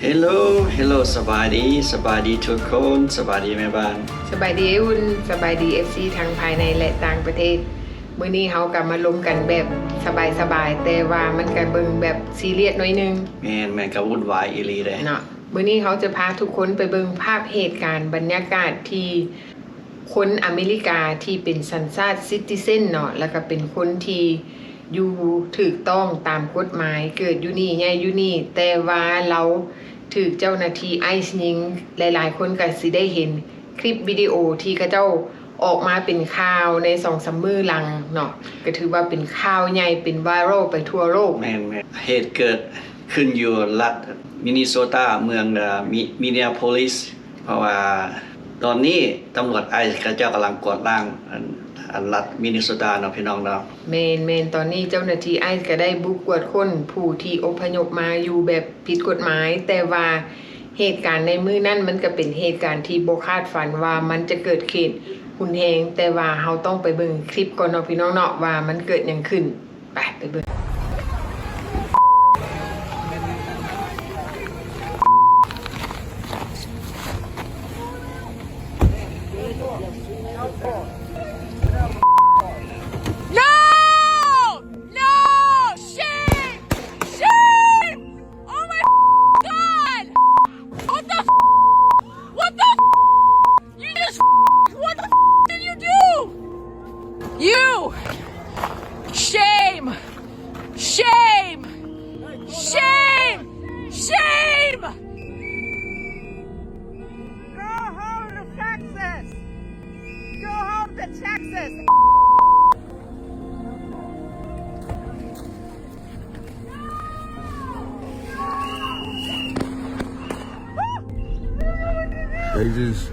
ເຮລໂລ ເຮລໂລ ສະບາຍດີ ສະບາຍດີທຸກຄົນ ສະບາຍດີແມ່ບ້ານ ສະບາຍດີອ້າຍອຸ່ນ ສະບາຍດີເອັຟຊີທັງພາຍໃນ ແລະ ຕ່າງປະເທດ. ມື້ນີ້ເຮົາກໍມາລົມກັນແບບສະບາຍໆ ແຕ່ວ່າມັນກໍເບິ່ງແບບຊີຣຽສໜ້ອຍໜຶ່ງ. ແມ່ນໆ ກໍວຸ່ນວາຍອີ່ຫຼີເດ້ເນາະ. ມື້ນີ້ເຮົາຈະພາທຸກຄົນໄປເບິ່ງພາບເຫດການບັນຍາກາດທີ່ ຄົນອາເມລິກາທີ່ເປັນສັນຊາດຊິຕິເຊັນເນາະ ແລ້ວກໍເປັນຄົນທີ່ຢູ່ຖືກຕ້ອງຕາມກົດໝາຍ ເກີດຢູ່ນີ້ ໃຫຍ່ຢູ່ນີ້ ແຕ່ວ່າລາວຖືກເຈົ້າໜ້າທີ່ໄອສ໌ຍິງ. ຫຼາຍໆຄົນກໍຊິໄດ້ເຫັນຄລິບວິດີໂອທີ່ເຂົາເຈົ້າອອກມາເປັນຂ່າວໃນສອງສາມມື້ຫຼັງເນາະ ກໍຖືວ່າເປັນຂ່າວໃຫຍ່ ເປັນໄວຣັລໄປທົ່ວໂລກ. ແມ່ນໆ ເຫດເກີດຂຶ້ນຢູ່ລັດມິນນິໂຊຕາ ເມືອງ ເອີ ມິ ມິນເນຍໂພລິສ ເພາະວ່າຕອນນີ້ຕຳຫຼວດໄອສ໌ເຂົາເຈົ້າກຳລັງກວດລ້າງ ອັນ ອັນລັດມິນນິໂຊຕາເນາະ ພີ່ນ້ອງເນາະ. ແມ່ນໆ ຕອນນີ້ເຈົ້າໜ້າທີ່ໄອສ໌ກໍໄດ້ບຸກກວດຄົ້ນຜູ້ທີ່ອົບພະຍົບມາຢູ່ແບບຜິດກົດໝາຍ ແຕ່ວ່າເຫດການໃນມື້ນັ້ນມັນກໍເປັນເຫດການທີ່ບໍ່ຄາດຝັນວ່າມັນຈະເກີດເຫດຮຸນແຮງ. ແຕ່ວ່າເຮົາຕ້ອງໄປເບິ່ງຄລິບກ່ອນເນາະ ພີ່ນ້ອງເນາະ ວ່າມັນເກີດຫຍັງຂຶ້ນ. ໄປ ໄປເບິ່ງ. No! No! Shame! Shame! Oh my God! What the f-? What the f-? You just, what the f-, did you do? You! Shame! Shame! Shame! Shame! Go home to Texas! Go home to Texas! They just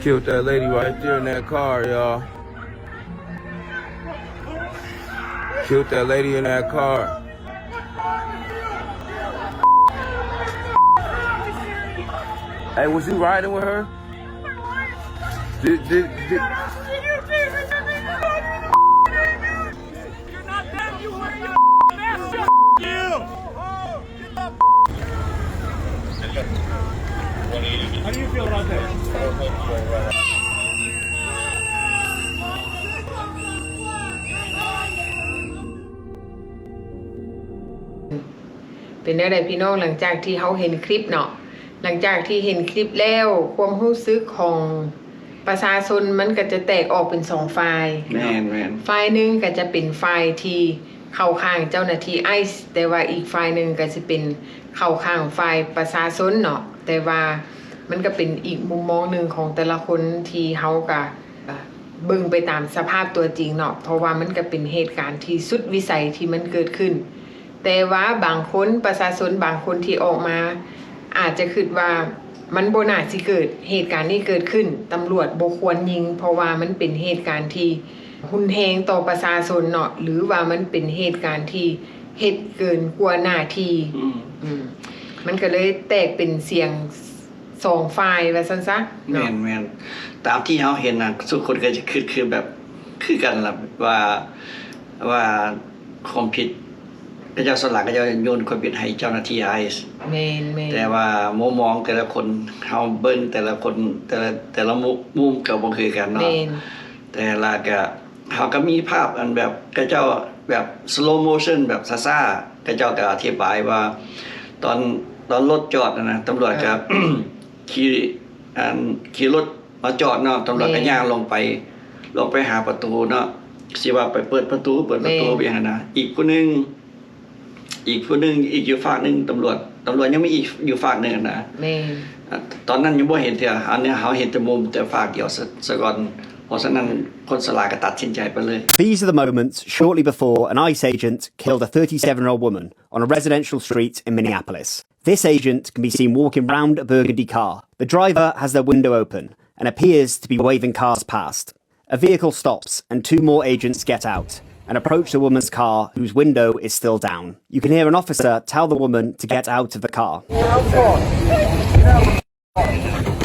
killed that lady right there in that car, y'all. Killed that lady in that car. Hey, was you riding with her? Did, did, did, You're not them, you wear your mask. You. How do you feel about that? ເປັນແນວໃດພີ່ນ້ອງ ຫຼັງຈາກທີ່ເຮົາເຫັນຄລິບເນາະ? ຫຼັງຈາກທີ່ເຫັນຄລິບແລ້ວ ຄວາມຮູ້ສຶກຂອງ ປະຊາຊົນມັນກໍຈະແຕກອອກເປັນສອງຝ່າຍເນາະ. ແມ່ນໆ ຝ່າຍໜຶ່ງກໍຈະເປັນຝ່າຍທີ່ເຂົ້າຂ້າງເຈົ້າໜ້າທີ່ໄອສ໌ ແຕ່ວ່າອີກຝ່າຍໜຶ່ງກໍຊິເປັນເຂົ້າຂ້າງຝ່າຍປະຊາຊົນເນາະ. ແຕ່ວ່າມັນກໍເປັນອີກມຸມມອງໜຶ່ງຂອງແຕ່ລະຄົນທີ່ເຮົາກໍ ເບິ່ງໄປຕາມສະພາບຕົວຈິງເນາະ ເພາະວ່າມັນກໍເປັນເຫດການທີ່ສຸດວິໄສທີ່ມັນເກີດຂຶ້ນ. ແຕ່ວ່າບາງຄົນ ປະຊາຊົນບາງຄົນທີ່ອອກມາ ອາດຈະຄິດວ່າມັນບໍ່ໜ້າຊິເກີດເຫດການນີ້ເກີດຂຶ້ນ, ຕຳຫຼວດບໍ່ຄວນຍິງ ເພາະວ່າມັນເປັນເຫດການທີ່ຮຸນແຮງຕໍ່ປະຊາຊົນເນາະ ຫຼືວ່າມັນເປັນເຫດການທີ່ເຮັດເກີນກວ່າໜ້າທີ່. ອືມ ອືມ ມັນກໍເລີຍແຕກເປັນສຽງ ສອງຝ່າຍວ່າຊັ້ນຊະເນາະ. ແມ່ນໆ ຕາມທີ່ເຮົາເຫັນນະ ທຸກຄົນກໍຈະຄິດຄືແບບ ຄືກັນລະ ວ່າ ວ່າຄວາມຜິດ ເຂົາເຈົ້າສ່ວນຫຼາຍ ເຂົາເຈົ້າໂຍນຄວາມຜິດໃຫ້ເຈົ້າໜ້າທີ່ໄອສ໌. ແມ່ນໆ ແຕ່ວ່າມຸມມອງແຕ່ລະຄົນ ເຮົາເບິ່ງແຕ່ລະຄົນ ແຕ່ລະ ແຕ່ລະມຸມ ມຸມກໍບໍ່ຄືກັນເນາະ. ແມ່ນ ແຕ່ລະກະ ເຮົາກໍມີພາບອັນແບບເຂົາເຈົ້າແບບ slow motion ແບບຊ້າໆ ເຂົາເຈົ້າກໍອະທິບາຍວ່າ ຕອນ ຕອນລົດຈອດຫັ້ນນະ ຕຳຫຼວດກໍ ອ່າ ຂີ່ ອັນ ຂີ່ລົດມາຈອດເນາະ ຕຳຫຼວດກໍ ແມ່ນ ຍ່າງລົງໄປ ລົງໄປຫາປະຕູເນາະ ຊິວ່າໄປເປີດປະຕູ ເປີດປະຕູ ແມ່ນ ໄປຫຍັງຫັ້ນນະ ອີກຜູ້ໜຶ່ງ ອີກຜູ້ໜຶ່ງ ອີກຢູ່ຟາກໜຶ່ງ ຕຳຫຼວດ ຕຳຫຼວດຍັງມີອີກຢູ່ຟາກໜຶ່ງຫັ້ນນະ. ແມ່ນ ອາ ຕອນນັ້ນຍັງບໍ່ເຫັນເທື່ອ ອັນນີ້ເຮົາເຫັນແຕ່ມຸມແຕ່ຟາກດຽວ ສະ ສະກ່ອນ ເພາະສະນັ້ນ ຄົນສ່ວນຫຼາຍກໍຕັດສິນໃຈໄປເລີຍ. These are the moments shortly before an ice agent killed a thirty-seven-year-old woman on a residential street in Minneapolis. This agent can be seen walking round a burgundy car. The driver has their window open and appears to be waving cars past. A vehicle stops and two more agents get out and approach the woman's car, whose window is still down. You can hear an officer tell the woman to get out of the car.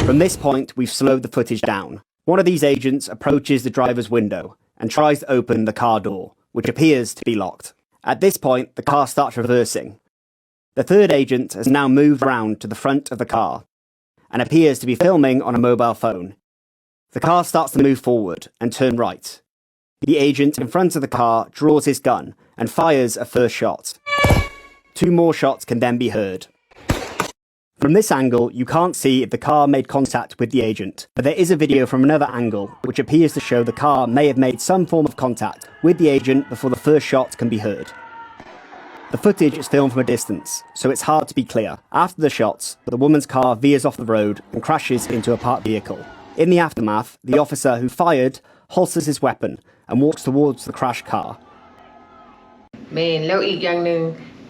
From this point, we've slowed the footage down. One of these agents approaches the driver's window and tries to open the car door, which appears to be locked. At this point, the car starts reversing. The third agent has now moved round to the front of the car and appears to be filming on a mobile phone. The car starts to move forward and turn right. The agent in front of the car draws his gun and fires a first shot. Two more shots can then be heard. From this angle, you can't see if the car made contact with the agent, but there is a video from another angle which appears to show the car may have made some form of contact with the agent before the first shot can be heard. The footage is filmed from a distance, so it's hard to be clear. After the shots, the woman's car veers off the road and crashes into a parked vehicle. In the aftermath, the officer who fired holsters his weapon and walks towards the crashed car. ແມ່ນ ແລ້ວອີກຢ່າງໜຶ່ງ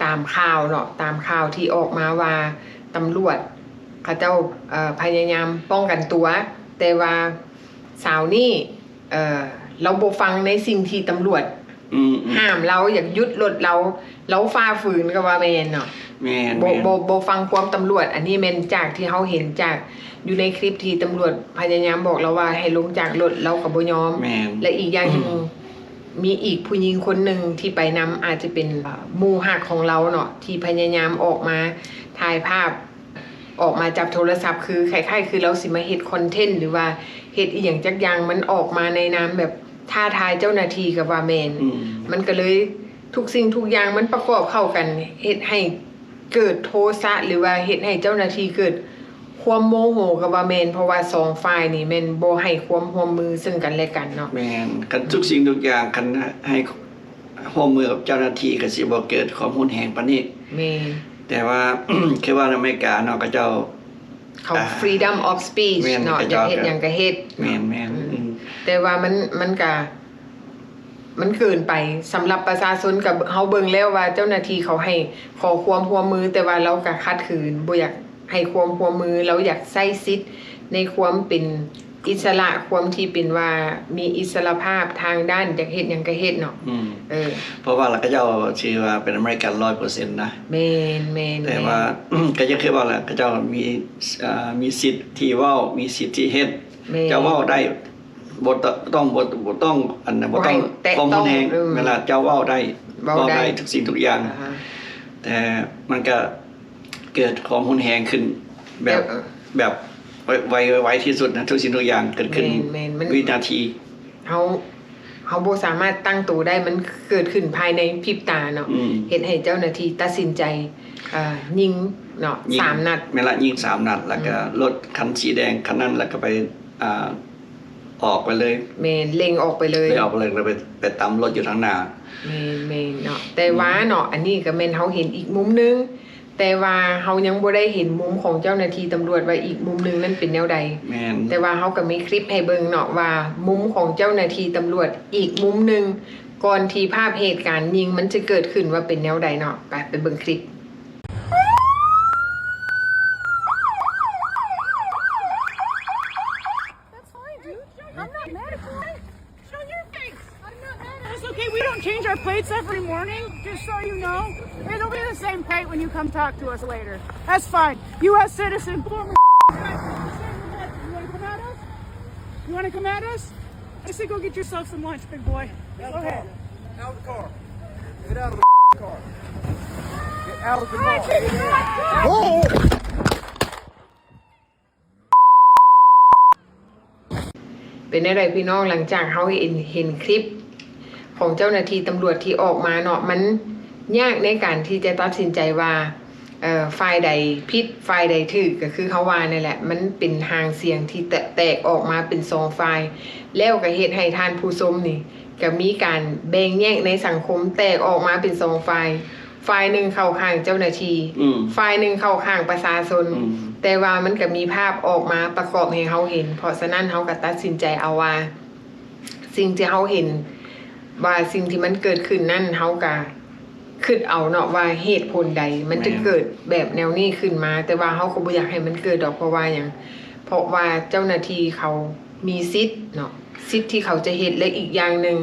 ຕາມຂ່າວເນາະ ຕາມຂ່າວທີ່ອອກມາວ່າ ຕຳຫຼວດເຂົາເຈົ້າ ເອີ ພະຍາຍາມປ້ອງກັນຕົວ ແຕ່ວ່າສາວນີ້ ເອີ ລາວບໍ່ຟັງໃນສິ່ງທີ່ຕຳຫຼວດ ອືມ ຫ້າມລາວ ຢາກຢຸດລົດລາວ ລາວຝ່າຝືນກໍວ່າແມ່ນເນາະ ແມ່ນ ບໍ່ ແມ່ນ ບໍ່ ບໍ່ຟັງຄວາມຕຳຫຼວດ ອັນນີ້ແມ່ນຈາກທີ່ເຮົາເຫັນຈາກຢູ່ໃນຄລິບທີ່ຕຳຫຼວດພະຍາຍາມບອກລາວວ່າໃຫ້ລົງຈາກລົດ ລາວກໍບໍ່ຍອມ ແມ່ນ ແລະອີກຢ່າງໜຶ່ງ ມີອີກຜູ້ຍິງຄົນໜຶ່ງທີ່ໄປນຳ ອາດຈະເປັນ ເອີ ໝູ່ຮັກຂອງລາວເນາະ ທີ່ພະຍາຍາມອອກມາຖ່າຍພາບ ອອກມາຈັບໂທລະສັບ ຄືຄ້າຍໆຄືລາວຊິມາເຮັດຄອນເທັນ ຫຼືວ່າເຮັດອີ່ຫຍັງຈັກຢ່າງ ມັນອອກມາໃນນາມແບບທ້າທາຍເຈົ້າໜ້າທີ່ກໍວ່າແມ່ນ ອືມ ມັນກໍເລີຍ ທຸກສິ່ງທຸກຢ່າງມັນປະກອບເຂົ້າກັນ ເຮັດໃຫ້ເກີດໂທສະ ຫຼືວ່າເຮັດໃຫ້ເຈົ້າໜ້າທີ່ເກີດຄວາມໂມໂຫກໍວ່າແມ່ນ ເພາະວ່າສອງຝ່າຍນີ້ແມ່ນບໍ່ໃຫ້ຄວາມຮ່ວມມືເຊິ່ງກັນແລະກັນເນາະ ແມ່ນ ຄັນທຸກສິ່ງທຸກຢ່າງ ຄັນໃຫ້ ຮ່ວມມືກັບເຈົ້າໜ້າທີ່ກໍຊິບໍ່ເກີດຄວາມຮຸນແຮງປານນີ້ ແມ່ນ ແຕ່ວ່າ ຄືວ່າໃນອາເມລິກາເນາະ ເຂົາເຈົ້າ ເຂົາ ອ່າ freedom of speech ແມ່ນ ເນາະ ເຂົາ ຢາກເຮັດຫຍັງກໍເຮັດ ແມ່ນໆ ອືມ ອືມ ແຕ່ວ່າມັນ ມັນກະ ມັນເກີນໄປ ສຳລັບປະຊາຊົນ ກະເຮົາເບິ່ງແລ້ວວ່າເຈົ້າໜ້າທີ່ເຂົາໃຫ້ຂໍຄວາມຮ່ວມມື ແຕ່ວ່າລາວກະຂັດຂືນ ບໍ່ຢາກໃຫ້ຄວາມຮ່ວມມື ລາວຢາກໃຊ້ສິດໃນຄວາມເປັນ ອິດສະຫຼະ ຄວາມທີ່ເປັນວ່າມີອິດສະຫຼະພາບທາງດ້ານ ຢາກເຮັດຫຍັງກໍເຮັດເນາະ ອືມ ເອີ ເພາະວ່າລະເຂົາເຈົ້າຖືວ່າເປັນອາເມລິກັນຮ້ອຍເປີເຊັນນະ ແມ່ນໆ ແຕ່ວ່າ ແມ່ນ ກໍຢ່າຄືວ່າລະ ເຂົາເຈົ້າມີ ເອີ ມີສິດທີ່ເວົ້າ ມີສິດທີ່ເຮັດ ແມ່ນ ເຈົ້າເວົ້າໄດ້ ບໍ່ຕ້ອງ ບໍ່ຕ້ອງ ອັນ ບໍ່ຕ້ອງຄວາມຮຸນແຮງ ເວລາເຈົ້າເວົ້າໄດ້ ເວົ້າໄດ້ ເວົ້າໄດ້ທຸກສິ່ງທຸກຢ່າງ ແຕ່ມັນກໍ ເກີດຄວາມຮຸນແຮງຂຶ້ນແບບ ແບບໄວ ໄວ ໄວທີ່ສຸດນະ ທຸກສິ່ງທຸກຢ່າງເກີດຂຶ້ນ ແມ່ນໆ ມັນ ວິນາທີ ເຮົາ ເຮົາບໍ່ສາມາດຕັ້ງໂຕໄດ້ ມັນເກີດຂຶ້ນພາຍໃນພິບຕາເນາະ ອືມ ເຮັດໃຫ້ເຈົ້າໜ້າທີ່ຕັດສິນໃຈ ເອີ ຍິງເນາະ ຍິງສາມນັດ ແມ່ນລະ ຍິງສາມນັດ ແລ້ວກໍ ອືມ ລົດຄັນສີແດງຄັນນັ້ນ ແລ້ວກໍໄປ ອ່າ ອອກໄປເລີຍ ແມ່ນ ເລັ່ງອອກໄປເລີຍ ເລັ່ງອອກໄປເລີຍ ແລ້ວໄປ ໄປຕຳລົດຢູ່ທາງໜ້າ ແມ່ນໆ ເນາະ ແຕ່ວ່າເນາະ ອືມ ອັນນີ້ກໍແມ່ນເຮົາເຫັນອີກມຸມໜຶ່ງ ແຕ່ວ່າເຮົາຍັງບໍ່ໄດ້ເຫັນມຸມຂອງເຈົ້າໜ້າທີ່ຕຳຫຼວດວ່າອີກມຸມໜຶ່ງນັ້ນເປັນແນວໃດ ແມ່ນ ແຕ່ວ່າເຮົາກໍມີຄລິບໃຫ້ເບິ່ງເນາະວ່າມຸມຂອງເຈົ້າໜ້າທີ່ຕຳຫຼວດອີກມຸມໜຶ່ງ ກ່ອນທີ່ພາບເຫດການຍິງມັນຈະເກີດຂຶ້ນວ່າເປັນແນວໃດເນາະ ໄປ ໄປເບິ່ງຄລິບ. That's fine, dude. I'm not mad at you. Show your face. I'm not mad at you. It's okay. We don't change our plates every morning, just so you know. It'll be the same plate when you come talk to us later. That's fine. U S citizen, former. You wanna come at us? You wanna come at us? I say go get yourself some lunch, big boy. Go ahead. Out of the car. Get out of the car. Get out of the car. Oh! ເປັນແນວໃດພີ່ນ້ອງ ຫຼັງຈາກເຮົາເຫັນ ເຫັນຄລິບຂອງເຈົ້າໜ້າທີ່ຕຳຫຼວດທີ່ອອກມາເນາະ ມັນຍາກໃນການທີ່ຈະຕັດສິນໃຈວ່າ ເອີ ຝ່າຍໃດຜິດ ຝ່າຍໃດຖືກ ກໍຄືເຮົາວ່ານັ້ນແຫຼະ ມັນເປັນຫາງສຽງທີ່ແຕ ແຕກອອກມາເປັນສອງຝ່າຍ ແລ້ວກໍເຮັດໃຫ້ທ່ານຜູ້ຊົມນີ້ ກໍມີການແບ່ງແຍກໃນສັງຄົມ ແຕກອອກມາເປັນສອງຝ່າຍ ຝ່າຍໜຶ່ງເຂົ້າຂ້າງເຈົ້າໜ້າທີ່ ອືມ ຝ່າຍໜຶ່ງເຂົ້າຂ້າງປະຊາຊົນ ອືມ ແຕ່ວ່າມັນກໍມີພາບອອກມາປະກອບໃຫ້ເຮົາເຫັນ ເພາະສະນັ້ນເຮົາກໍຕັດສິນໃຈເອົາວ່າ ສິ່ງທີ່ເຮົາເຫັນວ່າສິ່ງທີ່ມັນເກີດຂຶ້ນນັ້ນ ເຮົາກໍຄິດເອົາເນາະວ່າເຫດຜົນໃດມັນຈະ ແມ່ນ ເກີດແບບແນວນີ້ຂຶ້ນມາ ແຕ່ວ່າເຮົາກໍບໍ່ຢາກໃຫ້ມັນເກີດດອກ ເພາະວ່າຫຍັງ ເພາະວ່າເຈົ້າໜ້າທີ່ເຂົາມີສິດເນາະ ສິດທີ່ເຂົາຈະເຮັດ ແລະ ອີກຢ່າງໜຶ່ງ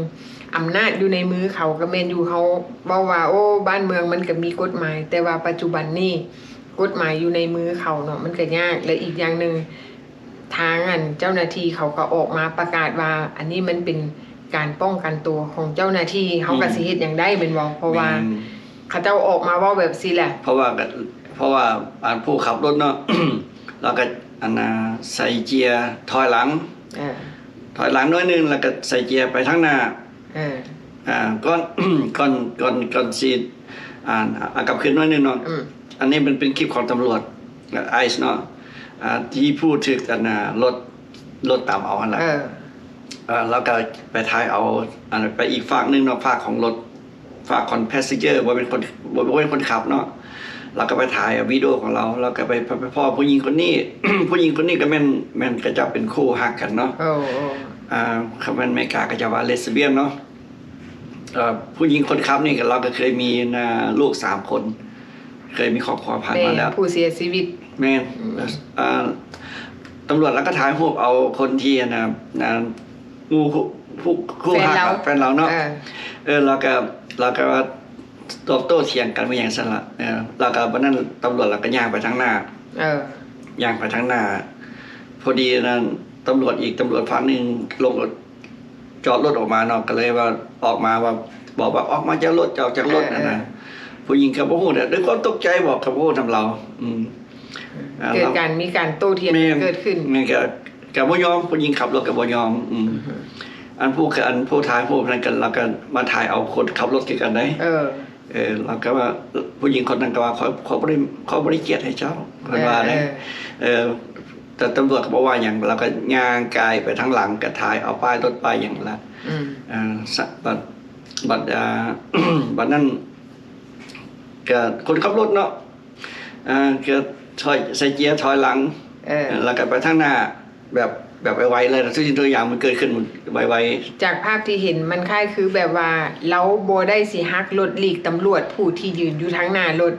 ອຳນາດຢູ່ໃນມືເຂົາ ກໍແມ່ນຢູ່ເຮົາເວົ້າວ່າ ໂອ້ ບ້ານເມືອງມັນກໍມີກົດໝາຍ ແຕ່ວ່າປັດຈຸບັນນີ້ ກົດໝາຍຢູ່ໃນມືເຂົາເນາະ ມັນກໍຍາກ ແລະ ອີກຢ່າງໜຶ່ງ ທາງ ອັນ ເຈົ້າໜ້າທີ່ເຂົາກໍອອກມາປະກາດວ່າ ອັນນີ້ມັນເປັນການປ້ອງກັນຕົວຂອງເຈົ້າໜ້າທີ່ ເຮົາກໍ ອືມ ຊິເຮັດຫຍັງໄດ້ແມ່ນບໍ່? ເພາະວ່າ ແມ່ນ ເຂົາເຈົ້າອອກມາເວົ້າແບບຊີ້ແຫຼະ. ເພາະວ່າກໍ ເພາະວ່າອັນຜູ້ຂັບລົດເນາະ ລາວກໍອັນນ່າໃສ່ເຈຍຖອຍຫຼັງ ເອີ ຖອຍຫຼັງໜ້ອຍໜຶ່ງ ແລ້ວກໍໃສ່ເຈຍໄປທາງໜ້າ ເອີ ອ່າ ກ່ອນ ກ່ອນ ກ່ອນ ກ່ອນຊິ ອ່າ ເອົາກັບຄືນໜ້ອຍໜຶ່ງເນາະ. ອືມ ອັນນີ້ມັນເປັນຄລິບຂອງຕຳຫຼວດໄອສ໌ເນາະ ອ່າ ທີ່ຜູ້ຖືກອັນນ່າລົດ ລົດຕາມເອົາຫັ້ນລະ. ເອີ ເອີ ລາວກໍໄປຖ່າຍເອົາ ອັນ ໄປອີກຟາກໜຶ່ງເນາະ ຟາກຂອງລົດ ຟາກຂອງແພສເຊັນເຈີ ບໍ່ແມ່ນຄົນ ບໍ່ ບໍ່ແມ່ນຄົນຂັບເນາະ. ລາວກໍໄປຖ່າຍວິດີໂອຂອງລາວ ລາວກໍໄປ ໄປພໍ້ຜູ້ຍິງຄົນນີ້ ຜູ້ຍິງຄົນນີ້ກໍແມ່ນ ແມ່ນເຂົາເຈົ້າເປັນຄູ່ຮັກກັນເນາະ. ໂອ້ ໂອ້ ອ່າ ຄັນແມ່ນອາເມລິກາເຂົາເຈົ້າວ່າເລສເບຍນເນາະ. ເອີ ຜູ້ຍິງຄົນຂັບນີ້ກໍ ລາວກໍເຄີຍມີ ອ່າ ລູກສາມຄົນ ເຄີຍມີຄອບຄົວຜ່ານມາແລ້ວ. ແມ່ນ ຜູ້ເສຍຊີວິດ. ແມ່ນ ອືມ ເອີ ຕຳຫຼວດລາວກໍຖ່າຍຮູບເອົາຄົນທີ່ ອັນນ່າ ອ່າ ໝູ່ ຜູ້ ຄູ່ຮັກ ແຟນລາວ ແຟນລາວເນາະ. ເອີ ເອີ ລາວກໍ ລາວກໍວ່າຕອບໂຕ້ຖຽງກັນວ່າຫຍັງຊັ້ນລະ. ເອີ ລາວກໍ ບັດນັ້ນຕຳຫຼວດລາວກໍຍ່າງໄປທາງໜ້າ. ເອີ ຍ່າງໄປທາງໜ້າ ພໍດີນັ້ນຕຳຫຼວດອີກ ຕຳຫຼວດຝ່າຍໜຶ່ງລົງ ຈອດລົດອອກມາເນາະ ກໍເລີຍວ່າອອກມາວ່າ ບອກວ່າອອກມາຈາກລົດ ຈາກ ຈາກລົດ ເອີ ນັ້ນນະ. ເອີ ຜູ້ຍິງກໍບໍ່ຮູ້ເດ້ ດ້ວຍຄວາມຕົກໃຈບໍ ກໍບໍ່ຮູ້ນຳລາວ. ອືມ ອ່າ ເກີດການ ມີການໂຕ້ຖຽງ ແມ່ນ ເກີດຂຶ້ນ. ແມ່ນ ກໍ ກໍບໍ່ຍອມ ຜູ້ຍິງຂັບລົດກໍບໍ່ຍອມ. ອືມ ອືຮຶ ອັນຜູ້ ອັນຜູ້ຖ່າຍຮູບນັ້ນກໍ ລາວກໍມາຖ່າຍເອົາຄົນຂັບລົດຄືກັນເດ້. ເອີ ເອີ ລາວກໍວ່າ ຜູ້ຍິງຄົນນັ້ນກໍວ່າ ຂ້ອຍ ຂ້ອຍບໍ່ໄດ້ ຂ້ອຍບໍ່ໄດ້ກຽດໃຫ້ເຈົ້າ ເພິ່ນວ່າເດ້. ເອີ ເອີ ເອີ ແຕ່ຕຳຫຼວດກໍບໍ່ວ່າຫຍັງ ລາວກໍຍ່າງກາຍໄປທາງຫຼັງ ກໍຖ່າຍເອົາປ້າຍລົດປ້າຍຫຍັງລະ. ອືມ ເອີ ສະ ບັດ ບັດ ອ່າ ບັດນັ້ນກໍຄົນຂັບລົດເນາະ ອ່າ ກໍຖອຍ ໃສ່ເກຍຖອຍຫຼັງ. ເອີ ແລ້ວກໍໄປທາງໜ້າ ແບບ ແບບໄວໆເລີຍ ທຸກສິ່ງທຸກຢ່າງມັນເກີດຂຶ້ນໄວໆ. ຈາກພາບທີ່ເຫັນ ມັນຄ້າຍຄືແບບວ່າ ລາວບໍ່ໄດ້ຊິຫັກລົດຫຼີກຕຳຫຼວດຜູ້ທີ່ຢືນຢູ່ທາງໜ້າລົດ.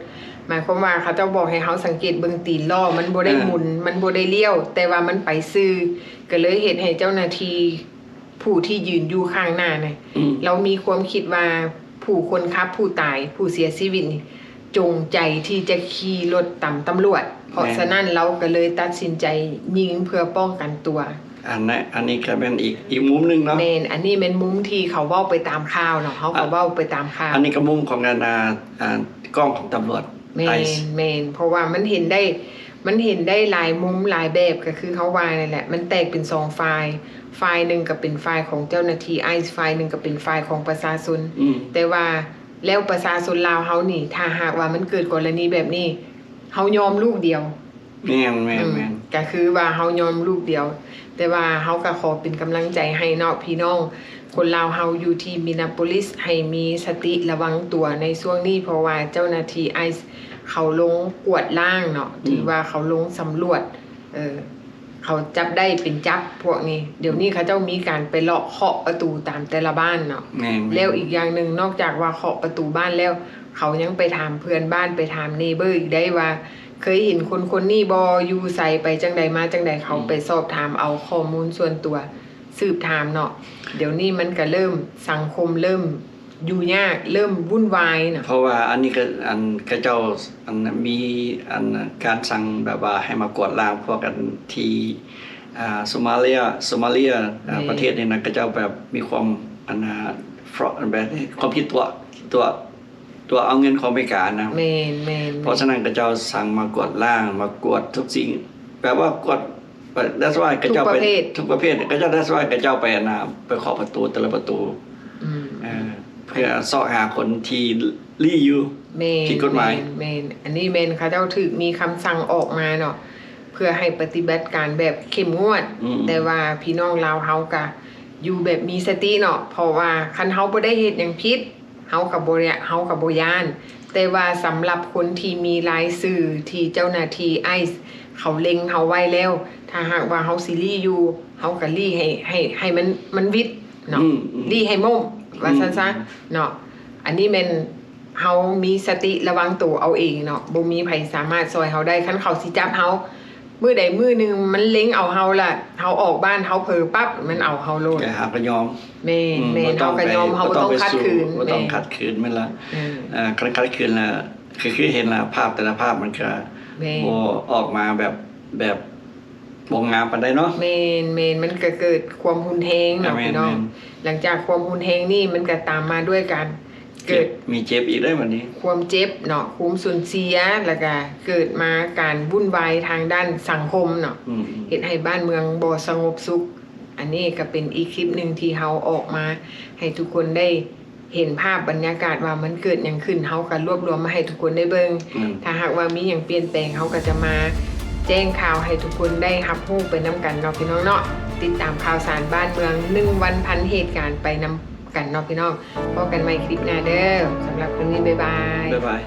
ໝາຍຄວາມວ່າ ເຂົາເຈົ້າບອກໃຫ້ເຮົາສັງເກດເບິ່ງຕີນລໍ້ ມັນບໍ່ໄດ້ ເອີ ໝູນ ມັນບໍ່ໄດ້ລ້ຽວ ແຕ່ວ່າມັນໄປຊື່ ກໍເລີຍເຮັດໃຫ້ເຈົ້າໜ້າທີ່ ຜູ້ທີ່ຢືນຢູ່ຂ້າງໜ້ານະ ອືມ ລາວມີຄວາມຄິດວ່າ ຜູ້ຄົນຂັບ ຜູ້ຕາຍ ຜູ້ເສຍຊີວິດນີ້ ຈົງໃຈທີ່ຈະຂີ່ລົດຕາມຕຳຫຼວດ. ເພາະ ແມ່ນ ສະນັ້ນລາວກໍເລີຍຕັດສິນໃຈຍິງເພື່ອປ້ອງກັນຕົວ. ອັນນັ້ນ ອັນນີ້ກໍແມ່ນອີກ ອີກມຸມໜຶ່ງເນາະ. ແມ່ນ ອັນນີ້ແມ່ນມຸມທີ່ເຂົາເວົ້າໄປຕາມຂ່າວເນາະ ເຮົາກໍ ອ່ະ ເວົ້າໄປຕາມຂ່າວ. ອັນນີ້ກໍມຸມຂອງອັນ ອ່າ ອ່າ ກ້ອງຂອງຕຳຫຼວດ. ແມ່ນ ໄອສ໌ ແມ່ນ ເພາະວ່າມັນເຫັນໄດ້ ມັນເຫັນໄດ້ຫຼາຍມຸມຫຼາຍແບບ ກໍຄືເຮົາວ່ານັ້ນແຫຼະ ມັນແຕກເປັນສອງຝ່າຍ ຝ່າຍໜຶ່ງກໍເປັນຝ່າຍຂອງເຈົ້າໜ້າທີ່ໄອສ໌ ຝ່າຍໜຶ່ງກໍເປັນຝ່າຍຂອງປະຊາຊົນ. ອືມ ແຕ່ວ່າແລ້ວປະຊາຊົນລາວເຮົານີ້ ຖ້າຫາກວ່າມັນເກີດກໍລະນີແບບນີ້ ເຮົາຍອມລູກດຽວ. ແມ່ນ ແມ່ນ ອືມ ແມ່ນ ກໍຄືວ່າເຮົາຍອມລູກດຽວ ແຕ່ວ່າເຮົາກໍຂໍເປັນກຳລັງໃຈໃຫ້ເນາະ ພີ່ນ້ອງຄົນລາວເຮົາຢູ່ທີ່ມິນນາໂປລິສ ໃຫ້ມີສະຕິລະວັງຕົວໃນຊ່ວງນີ້ ເພາະວ່າເຈົ້າໜ້າທີ່ໄອສ໌ເຂົາລົງກວດລ້າງເນາະ ອືມ ຖືວ່າເຂົາລົງສຳຫຼວດ ເອີ ເຂົາຈັບໄດ້ເປັນຈັບພວກນີ້. ດຽວນີ້ເຂົາເຈົ້າມີການໄປເລາະເຄາະປະຕູຕາມແຕ່ລະບ້ານເນາະ. ແມ່ນ ແມ່ນ ແລ້ວອີກຢ່າງໜຶ່ງ ນອກຈາກວ່າເຄາະປະຕູບ້ານແລ້ວ ເຂົາຍັງໄປຖາມເພື່ອນບ້ານ ໄປຖາມເນເບີອີກໄດ້ວ່າ ເຄີຍເຫັນຄົນໆນີ້ບໍ່ ຢູ່ໃສ ໄປຈັ່ງໃດມາຈັ່ງໃດ ເຂົາ ອືມ ໄປສອບຖາມເອົາຂໍ້ມູນສ່ວນຕົວ ສືບຖາມເນາະ. ດຽວນີ້ມັນກະເລີ່ມ ສັງຄົມເລີ່ມຢູ່ຍາກ ເລີ່ມວຸ່ນວາຍເນາະ. ເພາະວ່າອັນນີ້ກໍ ອັນ ເຂົາເຈົ້າ ອັນ ມີ ອັນ ການສັ່ງແບບວ່າໃຫ້ມາກວດລ້າງພວກ ອັນ ທີ່ ອ່າ ໂຊມາເລຍ ໂຊມາເລຍ ອ່າ ແມ່ນ ປະເທດນີ້ນະ ເຂົາເຈົ້າແບບມີຄວາມ ອັນ ອ່າ ແບບ ຄວາມຄິດຕົວະ ຕົວະ ຕົວະເອົາເງິນຂອງອາເມລິການະ. ແມ່ນ ແມ່ນ ເພາະສະນັ້ນເຂົາເຈົ້າສັ່ງມາກວດລ້າງ ມາກວດທຸກສິ່ງ ແບບວ່າກວດ that's why ເຂົາເຈົ້າໄປ ທຸກປະເພດ ທຸກປະເພດ ເຂົາເຈົ້າ that's why ເຂົາເຈົ້າໄປ ອັນນ່າ ໄປເຄາະປະຕູແຕ່ລະປະຕູ ອືມ ເອີ ເພື່ອຊອກຫາຄົນທີ່ລີ້ຢູ່ ແມ່ນ ຜິດກົດໝາຍ. ແມ່ນ ແມ່ນ ອັນນີ້ແມ່ນເຂົາເຈົ້າຖືກມີຄຳສັ່ງອອກມາເນາະ ເພື່ອໃຫ້ປະຕິບັດການແບບເຂັ້ມງວດ ອືມ ແຕ່ວ່າພີ່ນ້ອງລາວເຮົາກະຢູ່ແບບມີສະຕິເນາະ ເພາະວ່າຄັນເຮົາບໍ່ໄດ້ເຮັດຫຍັງຜິດ ເຮົາກໍບໍ່ ເຮົາກໍບໍ່ຢ້ານ. ແຕ່ວ່າສຳລັບຄົນທີ່ມີລາຍຊື່ທີ່ເຈົ້າໜ້າທີ່ໄອສ໌ເຂົາເລັງເຮົາໄວ້ແລ້ວ ຖ້າຫາກວ່າເຮົາຊິລີ້ຢູ່ ເຮົາກໍລີ້ໃຫ້ ໃຫ້ ໃຫ້ມັນ ມັນຫວິດເນາະ ອືມ ອືມ ລີ້ໃຫ້ໂມ້ງ ວ່າຊັ້ນຊະ ອືມ ເນາະ. ອັນນີ້ແມ່ນເຮົາມີສະຕິລະວັງໂຕເອົາເອງເນາະ ບໍ່ມີໃຜສາມາດຊ່ອຍເຮົາໄດ້. ຄັນເຂົາຊິຈັບເຮົາ ມື້ໃດມື້ໜຶ່ງມັນເລັງເອົາເຮົາລະ ເຮົາອອກບ້ານເຮົາເຜີປັບ ມັນເອົາເຮົາໂລດ. ເຮົາກໍຍອມ. ແມ່ນ ອືມ ແມ່ນ ເຮົາກໍຍອມ ເຮົາບໍ່ຕ້ອງຂັດຂືນ. ບໍ່ຕ້ອງໄປສູ້ ບໍ່ຕ້ອງຂັດຂືນ ແມ່ນລະ. ເອີ ເອີ ຄັນຂັດຂືນລະ ຄື ຄືເຫັນລະ ພາບແຕ່ລະພາບມັນກໍ ແມ່ນ ບໍ່ອອກມາແບບ ແບບບໍ່ງາມປານໃດເນາະ. ແມ່ນ ແມ່ນ ມັນກໍເກີດຄວາມຮຸນແຮງເນາະ ແມ່ນ ພີ່ນ້ອງ. ແມ່ນ ຫຼັງຈາກຄວາມຮຸນແຮງນີ້ ມັນກໍຕາມມາດ້ວຍການ ເກີດ ມີເຈັບອີກເດ້ບັດນີ້ ຄວາມເຈັບເນາະ ຄວາມສູນເສຍ ແລ້ວກະເກີດມາການວຸ່ນວາຍທາງດ້ານສັງຄົມເນາະ ອືມ ເຮັດໃຫ້ບ້ານເມືອງບໍ່ສະຫງົບສຸກ. ອັນນີ້ກະເປັນອີກຄລິບໜຶ່ງທີ່ເຮົາອອກມາໃຫ້ທຸກຄົນໄດ້ເຫັນພາບບັນຍາກາດວ່າມັນເກີດຫຍັງຂຶ້ນ ເຮົາກະລວບລວມມາໃຫ້ທຸກຄົນໄດ້ເບິ່ງ ອືມ ຖ້າຫາກວ່າມີຫຍັງປ່ຽນແປງ ເຮົາກະຈະມາແຈ້ງຂ່າວໃຫ້ທຸກຄົນໄດ້ຮັບຮູ້ໄປນຳກັນເນາະພີ່ນ້ອງເນາະ ຕິດຕາມຂ່າວສານບ້ານເມືອງໜຶ່ງວັນພັນເຫດການໄປນຳກັນເນາະພີ່ນ້ອງ ພໍ້ກັນໃໝ່ຄລິບໜ້າເດີ້ ສຳລັບມື້ນີ້ ບາຍບາຍ ບາຍບາຍ.